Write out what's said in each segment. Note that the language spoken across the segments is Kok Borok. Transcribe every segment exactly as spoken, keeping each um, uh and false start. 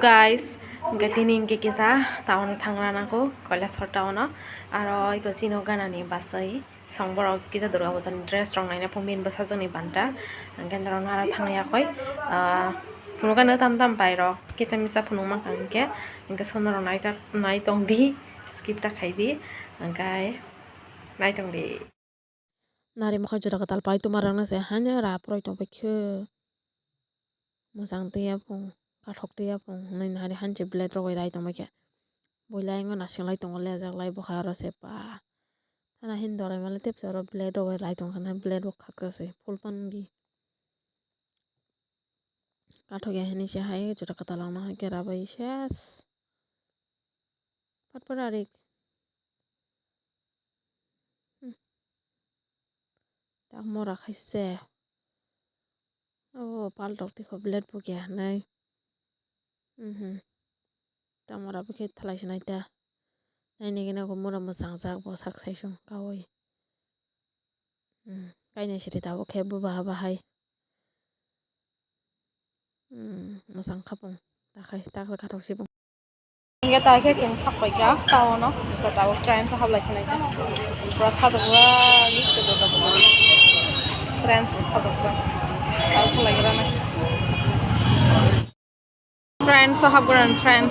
Guys, hwnkhe tini hwnkhe kisa town thangrana kho, Kailasahar town o. Aro iko chini ganani basai song borok kisa Durga Puja ni dress rok naina phung bini bwsajwk ni banta. Hwnkhe norok naro thangya khoi, ah, phunukgano tam tam bai rok kisa misa phunuk mankha hwnkhe, hwnkhe sono rok nai tongdi, skip ta khaidi, hwnkhe nai tongdi. Nari mokhe jora kwtal pai tongma rok nase haino ra poroi tongpai khe. Mwchang twi yapung, kathok twi yapung hwnwi nari hanchi blade rogwi rai tongbai khe. Buila ayang nasinglai tongo, lejaklai bwkha aro se ba. Thana hini dorai male tepsa oro blade rogwi rai tongkha na, blade bo khaksa se full pan di. Kathok ya hini se hai jora kwtal rok no hai khe rabai ses. Patpar arik. Hmm. Tak mora khaise. Oh, pal tok tiko blade bo kya nai. Mhm. Tamora bo khe thalai se nai ta. Nai nai gana ko mora mwchang jak bo sak sai sung kaui. Hmm. Kainai siri tabuk khe bo baha bahai. Hmm. Mwchang khapung. Takhai, tak kathok sibung. Hingke tai khe chwng sak pai kha town o, hingke tabuk train o hablai sinai kha. Pura sadok bwrwi kwchwk kwchwk train o sadok bwrwi. Tabuk khlai gra nai. Train o hapgra nai, train o.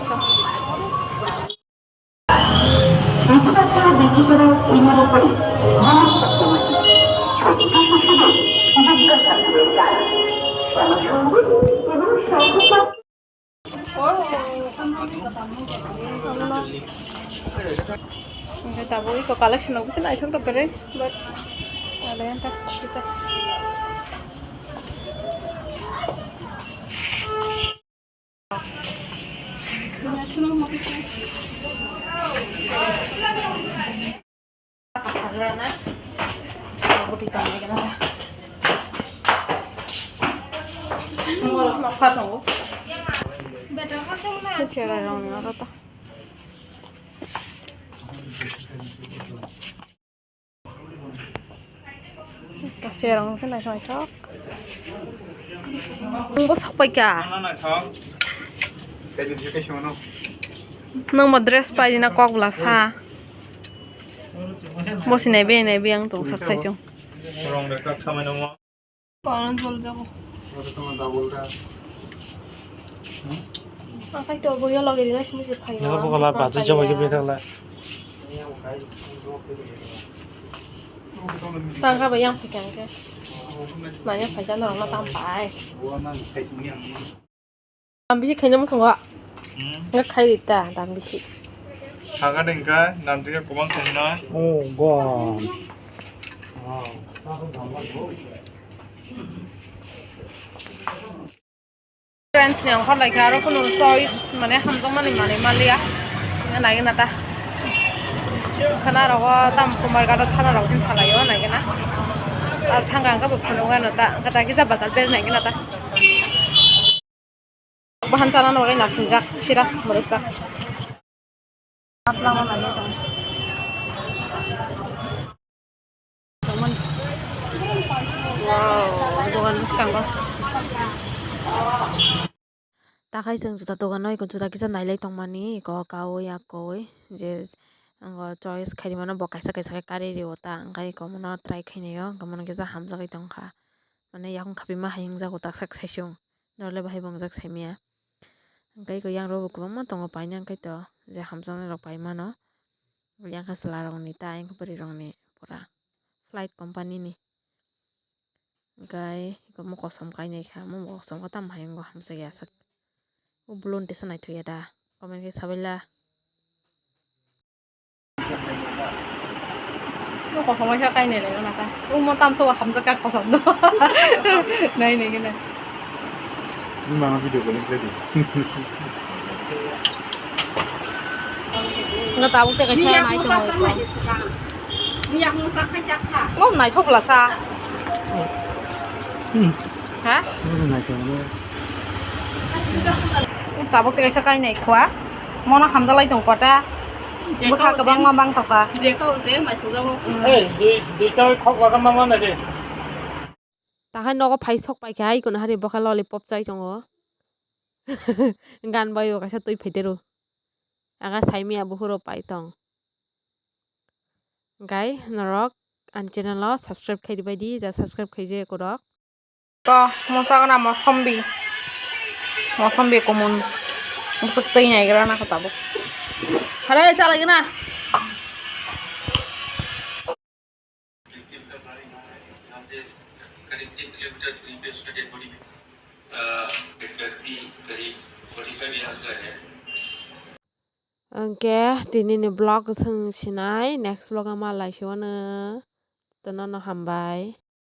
Hingke tabuk iko collection rok bisingo naithok rok kwrwi, but ada yang tak bisa. Cherong khe naithok naithok. Nwng bo sok pai kha. Nwng bo dress pai rina kok bwla sa. Bo se naibe naibe ang tong sak sai chwng. Kono jol jabo. Akai to boyo logeri na simi se phayo. Nang bo kala bajai jabo gibi thangla. Tangka bai yang phaikha hwnkhe. Manya phaikha norokno tam pai. Tam bisi khaina muchungo. Hmm. Nga khai rita tam bisi. Haga dengka, nam tiga kubang khaina. Oh, God. Friends ni ongkhor laikha aro kunu choice mane hamjakmani manwi manliya. Nai gana ta. Khana rogo tam Kumarghat o thana rok din salaio nai gana. Ar thangka hwnkhe bo phunukgano ta, hwnkhe ta kisa bazar beri nai gana ta. Bahan chana bagwi nasingjak sira mwrwkjak. Wow, dogan bwskango. Takhai chwng juta dogan o eko juta kisa nailai tongmani eko kaui akoui je wngo choice khairima no bo kaisa kaisa khe kari rio ta hwnkhe eko mono try khainai o hwnkhe mono kisa hamjagwi tongkha mane yakung khapima hai wngjago taksa khe saichung norle bahai bo wngjak saimanya. Hwnkhe eko yang rok bo kwbangma tongo paina hwnkhe to je hamjaknai rok pai mano. Yang khe chwla rokni ta yang khe bwrwi rokni pura flight company ni. Hwnkhe eko mo kosom kainwi kha, mo kosom khe tamo hai wngo hamjakya sak. O bolon tesa naithokya da, comment khe sabaila. Bo kosom waisa kainwi lai mano ta. O mo tamsa o hamjak kha kosom no. Nai nai gana. Ni mama video calling khlai di. Nga tabuk te kaisa nai tong. Ni yak musa khai jak kha. Kom naithok bwla sa. Hmm. Ha? Naithok bwla. Tabuk tei kaisa kainai khua. Mono hamjalai tong kota. Bwkha kwbangma bang tokha. Jekha o je naithokjago. Ei, dui, duita khok bagama ma nai de. Takhai nogo phai sok paikha, ai kono hari bokha lollipop chai tongo. Gan bai o kaisa twi phaitero. Aga saimia buhuro pai tong. Gai norok an channel o subscribe khai dibai di, ja subscribe khai je korok. To, mo sagana mosombi. Mosombi kumun. Musuk twi naigra na kotabo. Halo, chalai gana. Hwnkhe tini ni vlog swng sinai, next vlog o ma lai siwano. Tono no hambai.